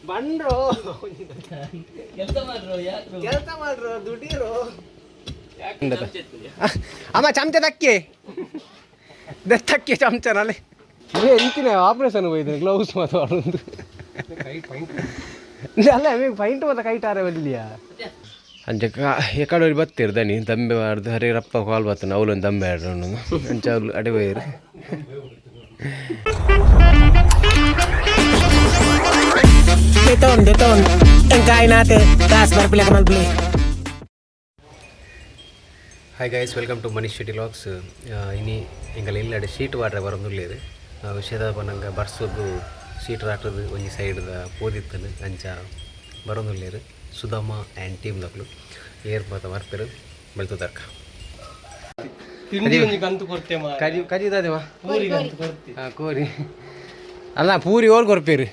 ಬಂಡ್ರೋ. ಕೆಲಸ ಮಾಡ್ರು ಯಾಕೆ? ಕೆಲಸ ಮಾಡ್ರೋ, ದುಡೀರೋ. ಅಮ್ಮ, ಚಮಚ ತಕ್ಕಿ ದತ್ತಕ್ಕೆ ಚಮಚನಲ್ಲಿ ಎಂತಿನ ಆಪರೇಷನ್ ಹೋಯ್ತು, ಗ್ಲೌಸ್ ಮಾತಾಡೋದು ಅಲ್ಲ. ಫೈಂಟ್ ಮಾತ್ರ ಕೈಟಾರೆ ಬಲ್ಲಿಯಾ ಅಂಚ ಎಕಡೋರಿ ಬತ್ತೀರು ದನಿ ದಂಬೆ ಮಾಡ್ದು ಹರಿರಪ್ಪ ಕಾಲ್ ಬತ್ತಾನೆ. ಅವಳೊಂದು ದಂಬೆ ಆಡ್ರು ಅಂಚ ಅವ್ಲು ಅಡೆ ಹೋಯಿರು. Deton, deton. Ang kain natin. Taas, barpila ka malbili. Hi guys, welcome to Manish Shetty vlogs. ಇನಿ ಎಂಕಲ್ ಇಲ್ಲಡೆ ಶೀಟ್ ವಾಡ್ರೆ ಬರೊಂದುಲ್ಲೆರ್. ವಿಷಯದ ಪನ್ನಗ ಬರ್ಸೊಗು ಶೀಟ್ ರಾಟದ ಒಂಜಿ ಸೈಡ್ದ ಪೋದಿತ್ತನು, ಅಂಚ ಬರೊಂದುಲ್ಲೆರ್. ಸುಧಾಮ ಆ್ಯಂಡ್ ಟೀಮ್ ದಕುಲು ಏರ್ ಮಾತ ಬರ್ಪೆರ್ ಬಲ್ತುದರ್ಕ. ತಿಂಡಿ ಒಂಜಿ ಕಂತು ಕೊರ್ತೆ ಮಾರ್ರೆ. ಕಜಿ ಕಜಿ ದಾದೆವಾ. ಪೂರಿ ಕಂತು ಕೊರ್ತೆ. ಹಾಂ, ಕೋರಿ ಅಲ್ಲ, ಪೂರಿ ಓಲ್ ಕೊರ್ಪೇರು.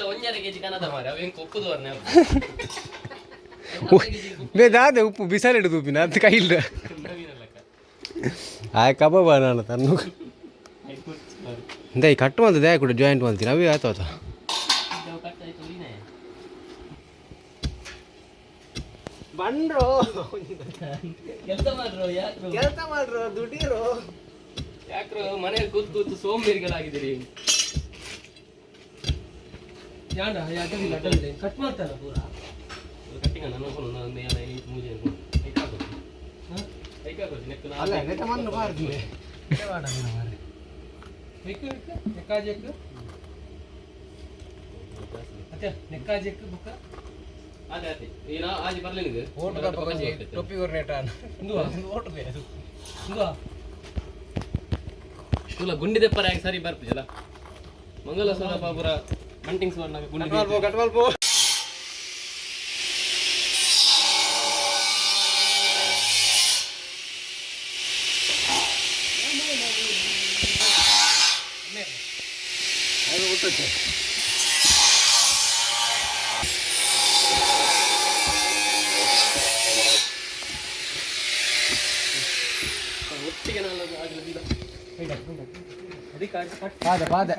ಒಂಜರೆ ಕೆಜಿ ಕನದ ಮಾರೆ ಅವು ಎಂಕ್ ಒಪ್ಪುದು ವರ್ನೆ. ಬೇ ದಾದೆ ಉಪ್ಪು ಬಿಸಾಲಿಡು ತೂಪಿನ ಅದು ಕೈ ಇಲ್ಲ. ಆಯ್ ಕಬಾಬ್ ನಾನು ತನ್ನು ಇಂದ ಈ ಕಟ್ಟು ಮಲ್ತ ದಾಯ ಕೂಡ ಜಾಯಿಂಟ್ ಮಲ್ತೀನಿ ಅವೇ ಆಯ್ತು ಆತ. ಬಂಡ್ರೋ. ಕೆಲಸ ಮಾಡ್ರು ಯಾಕೆ? ಕೆಲಸ ಮಾಡ್ರೋ, ದುಡೀರೋ. ಯಾಕ್ರೋ ಮನೆಯಲ್ಲಿ ಕೂತು ಕೂತು ಸೋಂಬೇರಿಗಳಾಗಿದ್ದೀರಿ? ಯಾಂಡ ಅಡ್ಡದಿಲ್ಲ, ಅಡ್ಡದಿಲ್ಲ, ಕಟ್ ಮಾಡ್ತಾನ ಪೂರ ಕಟ್ಟಿಂಗ್. ನನ್ನ ಫೋನ್ ಒಂದು ಏನ ಐದು ಮೂಜೆ ಐಕ್ ಹಾಕೋದು, ಐಕ್ ಹಾಕೋದು ನೆಕ್. ಅಲ್ಲ, ನೆಟ ಮಣ್ಣು ಬಾರ್ದು. ಐಕ್ ಐಕ್ ನೆಕ್ಕಾಜೆಕ್ ಅತ್ತೆ ನೆಕ್ಕಾಜೆಕ್ ಬುಕ್ಕ ಅದೇ ಅದೇ ಏನ ಆಜಿ ಬರ್ಲಿಲ್ಲ. ಟೊಪ್ಪಿ ಕೊರ್ನೇಟ. ಇಂದುವಾ ಇಂದುವಾ ತುಲ ಗುಂಡಿ ದೆಪ್ಪರ ಸರಿ ಬರ್ಪುಜಲ ಮಂಗಲ ಸೋಲ ಪಾಪುರ ಬಂಟಿಂಗ್ ಸುವರ್ಣ ಗುಂಡಿ. ಕಟ್ವಾಲ್ಪೋ. ಒಟ್ಟಿಗೆ ನಾನು ಆಗಲಿಲ್ಲ. ಪಾದೆ ಪಾದೆ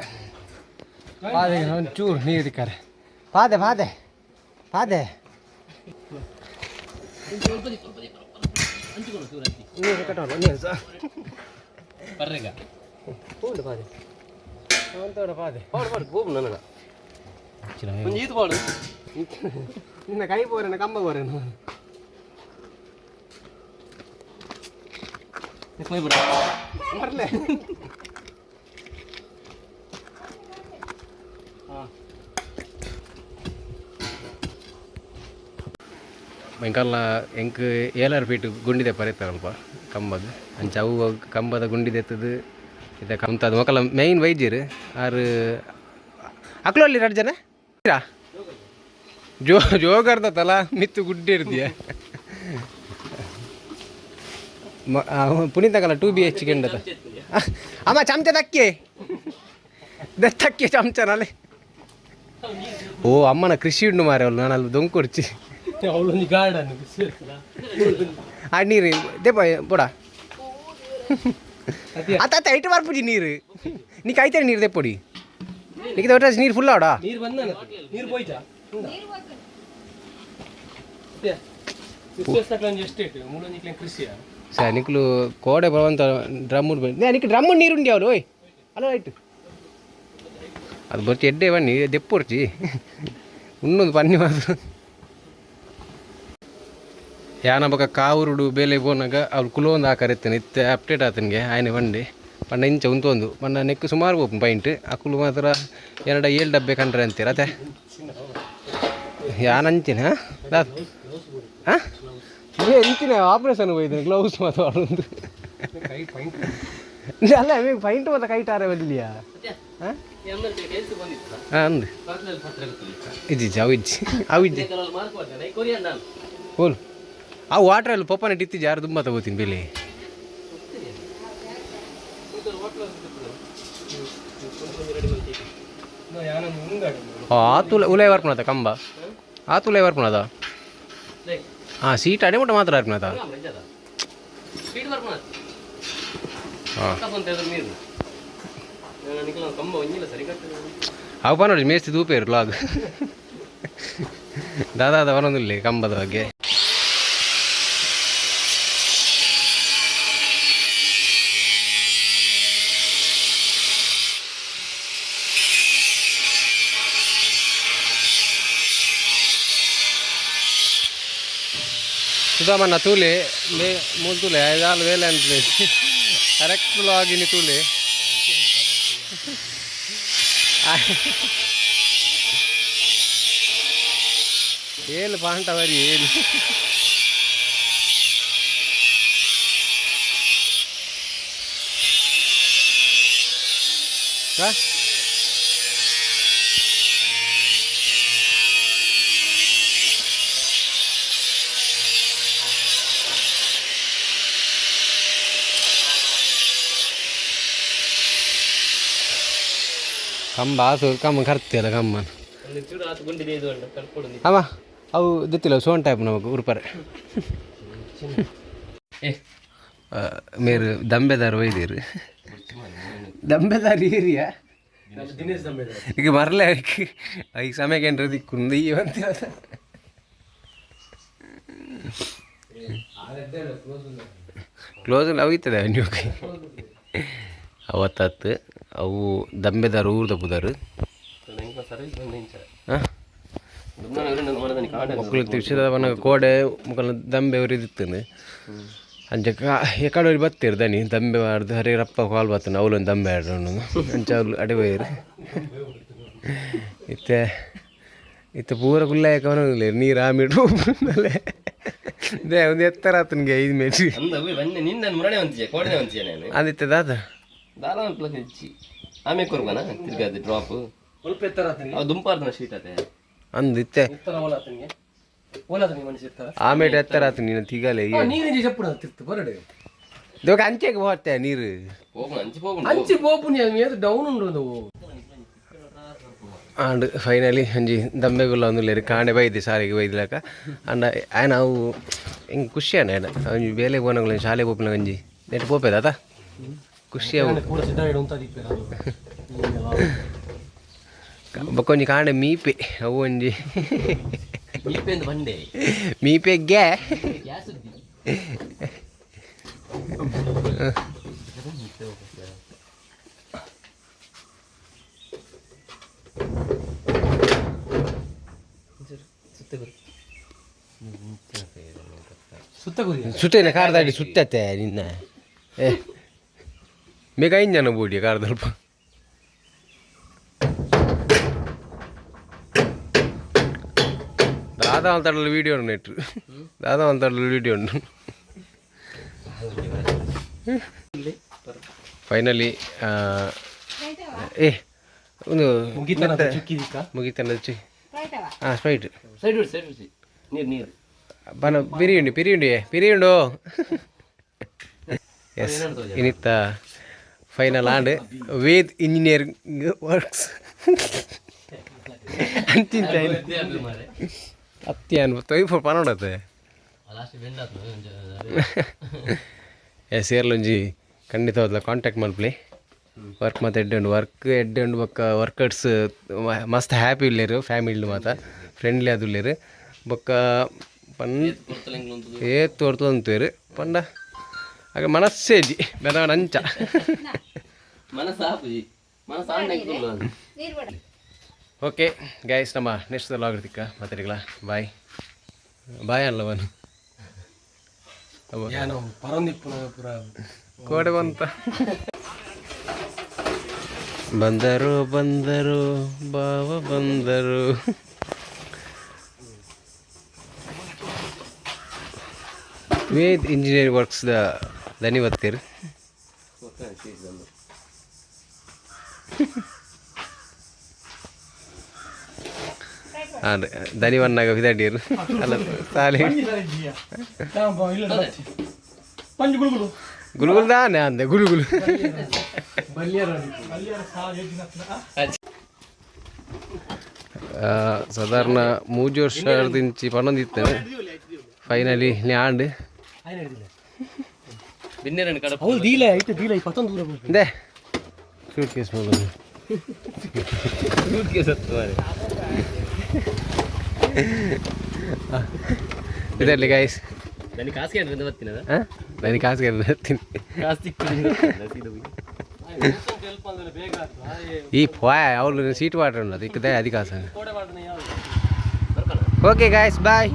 ಪಾದೆ, ಒಂಚೂರು ನೀರು ತಿಕ್ಕಾರೆ. ಪಾದೆ ಪಾದೆ ಪಾದೆ. ಸ್ವಲ್ಪ ಸ್ವಲ್ಪ ಹಂಚಿಕೊಂಡು ಚೂರು ಹಂಚಿ. ನೀರು ಕಟ್ಟೋಣ, ನೀರು ಸಹ. ಬರ್ರೆಗ. ಹೂಂಡು ಪಾದೆ ಒಂತೋಡ ಪಾದೆ. ಪಾಡು ಪಾಡು ಗೋಬು ನನಗ ಒಂಜಿ ಈತ್ ಪಾಡು. ನಿನ್ನ ಕೈ ಬೋರೇನ, ಕಂಬ ಬೋರೇನ. ಮೈ ಬಿಡ. ಬರ್ಲೆ. ಹಾಂ. ಎಂಕಲ್ನ ಎಂಕ್ ಏಲಾರು ಫೀಟ್ ಗುಂಡಿದೆ ಪರೇತಾರಲ್ಪ ಕಂಬದ ಅಂಚ. ಅವು ಕಂಬದ ಗುಂಡಿದೆತ್ತದು ಇದ ಕಂತದ ಮೊಕಲ ಮೈನ್ ವೈದ್ಯರು ಆರು ಅಕ್ಲು ಅಲ್ಲಿ ಎರಡು ಜನ ಇರಾ? ಜೋ ಜೋಗರ್ದತ್ತಲ್ಲ ಮಿತ್ತು ಗುಡ್ಡೆ ಇರ್ದಿಯ ಪುನೀತಕಲ್ಲ ಟೂ ಬಿ ಎಚ್ ಕೆಂಡದ. ಅಮ್ಮ, ಚಮಚ ತಕ್ಕಿ ದತ್ತಕ್ಕೆ ಚಮಚನಲ್ಲಿ. ಓ ಅಮ್ಮನ ಕೃಷಿ ಉಂಡು ಮಾರೆ ಅವಳು, ನಾನು ಅಲ್ಲಿ ದೊಂಕೊರ್ಚಿ. ಅವಳೊಂದು ಗಾರ್ಡನ್. ಆ ನೀರು ದೇಪ ಬೊಡ ಅತ್ತ ಅತ್ತ ಐಟು ಬರ್ಪುಜಿ ನೀರು. ನೀ ಕೈತೇನೆ ನೀರು ದೆಪ್ಪೊಡಿ ನಿಕ್ಕಿದ ಒಟ್ಟಾಸಿ ನೀರು ಫುಲ್ ಆಡ. ನೀರು ಬಂದ, ನೀರು ಪೋಯ್ತಾ ಎಸ್ಟೇಟ್ ಮೂಲೊಂಜಿ ಕೃಷಿಯ. ಸರ್, ನಿಕ್ಲು ಕೋಡೆ ಬರುವಂತ ಡ್ರಮ್ ನಿಕ್ ಡ್ರಮ್ ನೀರು ಉಂಡಿ ಅವಳು. ಓಯ್ ಅಲೋ, ರೈಟ್, ಅದು ಬರ್ಚಿ ಎಡ್ಡೆ ಬನ್ನಿ ದೆಪ್ಪೊರ್ಚಿ ಇನ್ನೊಂದು ಪನ್ನಿ ಮಾತ್ರ ಯಾನ ಬೊಕ ಕಾವೂರುಡು ಬೇಲೆ ಪೋನಾಗ ಅವ್ಳು ಕುಲೊಂದು ಆಕರ್ ಇತ್ತೇನೆ. ಇತ್ತೆ ಅಪ್ಡೇಟ್ ಆತನಿಗೆ ಆಯ್ನೆ ಬಂಡಿ ಪಂಡ ಇಂಚ ಉಂತೊಂದು ಪಂಡ ನೆಕ್ ಸುಮಾರು ಪೋಪುಂಡು ಪೈಂಟ್. ಅಕುಲು ಮಾತ್ರ ಎರಡ ಏಳು ಡಬ್ಬೆ ಕಂಡ್ರೆ ಅಂತೀರ ಅತ್ತೆ. ಯಾನ್ ಅಂಚಿನ ಹಾಂ ಹಾಂ ಎಂಚಿನ ಆಪರೇಷನ್ ಹೋಯ್ತು, ಗ್ಲೌಸ್ ಮಾತಾಡೋದು ಅಲ್ಲ. ಪೈಂಟ್ ಮಾತ್ರ ಕೈಟಾರೆ ಬಲ್ಲಿಯಾ. ಹಾಂ ಹಾಂ ಅಂದು ಇಜ್ಜಿ ಅವು ಇಜ್ಜಿ ಅವು ಇಜ್ಜಿ. ಹೋಲ್ ಆ ವಾಟ್ರ್ ಅಲ್ಲಿ ಪೊಪ್ಪನ ಇತ್ತಿಜ್ಜಿ ಯಾರು ತುಂಬ ತಗೋತೀನಿ ಬೆಲೆ. ಆತುಲ ಉಲೈ ವರ್ಪಣದ ಕಂಬ ಆತುಲೈ ವರ್ಪಣದ. ಹಾಂ, ಸೀಟ್ ಅಡೆ ಮುಟ್ಟ ಮಾತ್ರ ಅರ್ಪಣದ. ಹಾಂ, ಅವು ನೋಡಿ ಮೇಸ್ತಿ ತೂಪೇರು ಲಾಗ್. ದಾದಾದ ಬರೋದಿಲ್ಲ ಕಂಬದ ಬಗ್ಗೆ. ಸುಧಾಮಣ್ಣ ತೂಲೆ ಮೇ ಮೂಲು ತೂಲೆ ಐದಾಲು ವೇಲೆ ಅಂತ ಕರೆಕ್ಟ್ ಲಾಗಿನಿ ತೂಲೆ. ಏಳು ಪಾಂಟ ಬರಿ ಏಳು. ಹಾ? ಕಂಬ ಆಸು ಕಂಬ ಕರ್ತಿಯಲ್ಲ ಕಮ್ಮನ್. ಒಂದು ಚೂರು ಆತು ಗುಂಡಿದೆ ಇದು ಉಂಟು ಕಲ್ಪೊಡು. ಅವ ಅವು ದಿತ್ತಿಲ್ಲ ಸೋನ್ ಟೈಪ್ ನಮಕ್ ಉರ್ಪರೆ. ಏ. ಮೇರು ದಂಬೆದಾರ್ ಒಯ್ದಿರು ದಂಬೆದಾರ್ ಏರಿಯಾ. ದಿನೇಶ್ ದಂಬೆದಾರ್. ಈಗ ಮರಲೆ ಈಗ ಸಮಯಕ್ಕೆ ಏನ್ರ ದಿಕ್ಕು ಈ ಅಂತ. ಕ್ಲೋಸ್ ಅವು ಇತ್ತದೆ ನೀವು ಅವತ್ತತ್ತು ಅವು ದಂಬೆದಾರ್ ಊರ್ದ ಪುದಾರು. ಸರ್ವಿಸ್ ಬಂದ ಇಂಚ. ಹಾಂ. ಕಾಂಡ. ಮೊಕ್ಕಳು ತಿರ್ಸಿದ ಪನಗ ಕೋಡೆ ಮೊಕಲ್ನ ದಂಬೆ ಉರಿದಿತ್ತನು ಅಂಚ ಎಕಡೆ ಬತ್ತೀರು ದನಿ ದಂಬೆ ಆಡ್ದು ಹರಿರಪ್ಪ ಕಾಲ್ ಬತ್ತನ ಅವಲೊಂದು ದಂಬೆ ಆಡ್ರು ಅಂಚ ಅವ್ಲು ಅಡೆ ಹೋಯಿರು. ಇತ್ತೆ ಇತ್ತೆ ಪೂರ ಕುಲ್ಲ ಯಾಕವನಿಲ್ಲ ನೀರು ಆಮಿಡು ಮೇಲೆ they ಒಂದು ಎತ್ತರ ಆತನಿಗೆ 5 ಮೇಟ್. ಅಂದ ಅವೇ ಬನ್ನೆ ನಿನ್ನ ಮುರಣೆ ಒಂತಿಜೆ ಕೋಡನೆ ಒಂತಿಜೆ ನಾನು. ಅದಿತ್ತೆ ದಾದ. ದಾಲ ಒಂದು ಪ್ಲಸ್ ಹೆಚ್ಚಿ ಆಮೆ ಕೊರ್ಬನ ತಿರ್ಗಾದ ಡ್ರಾಪ್. ಸ್ವಲ್ಪ ಎತ್ತರ ಆತನಿಗೆ. ಅವು ದುಂಪಾರ್ದನ ಶೀಟ್ ಅತೆ. ಅಂದು ಇತ್ತೆ. ಎತ್ತರ ಓಲಾತನಿಗೆ ಓಲಾತನಿಗೆ ಮನುಷ್ಯ ಎತ್ತರ. ಆಮೇಲೆ ಎತ್ತರ ಆತು ನೀನು ತಿಗಲೆ. ನೀರಿನ ಚಪ್ಪುಡ ತಿರ್ತು ಬರಡೆ. ದೋಕ ಅಂಚೆಗೆ ಹೋಗ್ತೆ ನೀರು. ಹೋಗುಣ ಅಂಚಿ ಹೋಗುಣ. ಅಂಚಿ ಪೋಪುನಿ ಅದು ಡೌನ್ ಉಂಡು ಒಂದು. ಆಂಡ್ ಫೈನಲಿ ಅಂಜಿ ದಂಬೆಗುಲ್ಲ ಒಂದುಲ್ಲೇರು ಕಾಂಡೆ ಬೈದೆ ಸಾರಿಗೆ ಬೈದ್ಲಾಕ ಅಂಡ ಆಯ್ನ ಅವು ಹಿಂಗೆ ಖುಷಿ ಅಣ್ಣ ಆಯ್ನ ಒಂಜಿ ಬೇಲೆ ಪೋನಗುಲ ಶಾಲೆ ಪೋಪಿನ ಒಂಜಿ ನೆಟ್ ಪೋಪೇದ ಅತ ಖುಷಿ ಅವು. ಪೂರ ಸಿದ್ಧ ಇಡುವಂತ ದಿಪ್ಪೆ. ಬೊಕ್ಕೊಂಜಿ ಕಾಂಡೆ ಮೀಪೆ ಅವು ಒಂಜಿ. ಮೀಪೆಂದು ಬಂಡೆ. ಮೀಪೆ ಗ್ಯಾ. ಗ್ಯಾಸ್ ಉದ್ದಿ. ಸುತ್ತ ಗುರಿ. ಸುತ್ತೇನೆ ಕಾರ್ದಾಡಿ ಸುತ್ತತ್ತೆ ನಿನ್ನ ಏ ಮೇಗ ಐದು ಜನ ಬೋಡಿ ಕಾರ್ದಲ್ಪ. ದಾದಾ ಅಂತಾಡಲು ವೀಡಿಯೋ ನೆಟ್ ದಾದಾ ಅಂತಾಡಲು ವೀಡಿಯೋ ಉಂಟು. ಫೈನಲಿ ಏ ಒಂದು ಮುಗಿತನ ಚುಕ್ಕಿದಿಕ್ಕ. ಮುಗಿತಾನ ಚಿ ಹಾಂ ಸ್ಪ್ರೈಟ್. ಸೈಡ್ ಬಿಡಿ ಸೈಡ್ ಬಿಡಿ ನೀರು ನೀರು. ಬನ ಪಿರಿಯುಂಡು ಪಿರಿಯುಂಡು ಪಿರಿಯುಂಡು. ಎಸ್ ಇನ್ನಿತ್ತ final and Ved engineering works ಅಂತಿಂತ ಅತ್ತಿ ಅನ್ ತೊಯ್ಫೋರ್ ಪನೋಡತ್ತೆ. ಲಾಸ್ಟ್ ಬೆಂಡ್ ಆತು. ಎಸ್ ಏರ್ಲೊಂಜಿ ಖಂಡಿತವಾದ್ಲ ಕಾಂಟ್ಯಾಕ್ಟ್ ಮಲ್ಪಲಿ. ವರ್ಕ್ ಮಾತ ಎಡ್ಡೆ ಉಂಡು ವರ್ಕ್ ಎಡ್ಡೆ ಉಂಡು. ಬೊಕ್ಕ ವರ್ಕರ್ಸ್ ಮಸ್ತ್ ಹ್ಯಾಪಿ ಉಲ್ಲೇರು ಫ್ಯಾಮಿಲಿ ಮಾತ ಫ್ರೆಂಡ್ಲಿ ಆದುಲ್ಲೇರು ಬೊಕ್ಕ ಪನ್ ಏತ್ ಹೊರ್ತು ಅಂತೀರು ಪಂಡ ಆಗ ಮನಸ್ಸೇಜಿ ಬೆದವನ ಅಂಚ. ಮನಸ್ಸು ಆಪುಜಿ ಮನಸ್ಸು ಆಂಡ. ಓಕೆ ಗೈಸ್ ನಮ್ಮ ನೆಕ್ಸ್ಟ್ ಲಾಗ್ ತಿಕ್ಕ ಮಾತಾಡಿಗಳ ಬಾಯ್ ಬಾಯ್ ಅಲ್ಲವನು. ಏನೋ ಪರಂದಿಪ್ಪುನ ಪೂರ. ಕೋಡೆ ಬಂತ ಬಂದರು ಬಂದರು ಬಾವ ಬಂದರು. ವೇದ್ ಇಂಜಿನಿಯರಿಂಗ್ ವರ್ಕ್ಸ್ the ಧನ್ಯವಾದ. ಹಾಂ ಧನಿವನ್ನಾಗ ವಿದಾಡಿಯರು ಅಲ್ಲ ಸಾಲೆ. ಪಂಜು ಗುಳುಗುಳು. ಗುಲ್ಗುಲ್ ದಾನೆ ಅಂದೆ ಗುಲ್ಗುಲ್. ಸಾಧಾರಣ ಮೂಜಿ ವರ್ಷ ಇಂಚಿ ಪನ್ನೊಂದಿತ್ತೇನೆ ಫೈನಲಿ ಆಂಡ್. ಬಿನ್ನೆರಡು ಕಡ. ಹೌದು ದೀಲೆ ಐತೆ ದೀಲೆ ಪತ್ತೊಂದು ದೂರ ಬೋಪು. they suit case. Suit case ಹತ್ತು ಮಾರೆ. ಇದರಲ್ಲಿ ಗೈಸ್. ನನಗೆ ಕಾಸು ಕೇಳಿದ್ರೆ ಬರ್ತೀನದ. ಹಾಂ, ನನಗೆ ಕಾಸು ಬರ್ತೀನಿ. ಕಾಸು ತಿಕ್ಕು. ಈ ಪೋಯ್ ಅವಳು ಸೀಟ್ ವಾಟರ್ ಉಂಟು ಇಕ್ಕದೆ ಅದಕ್ಕೆ. Okay guys, bye.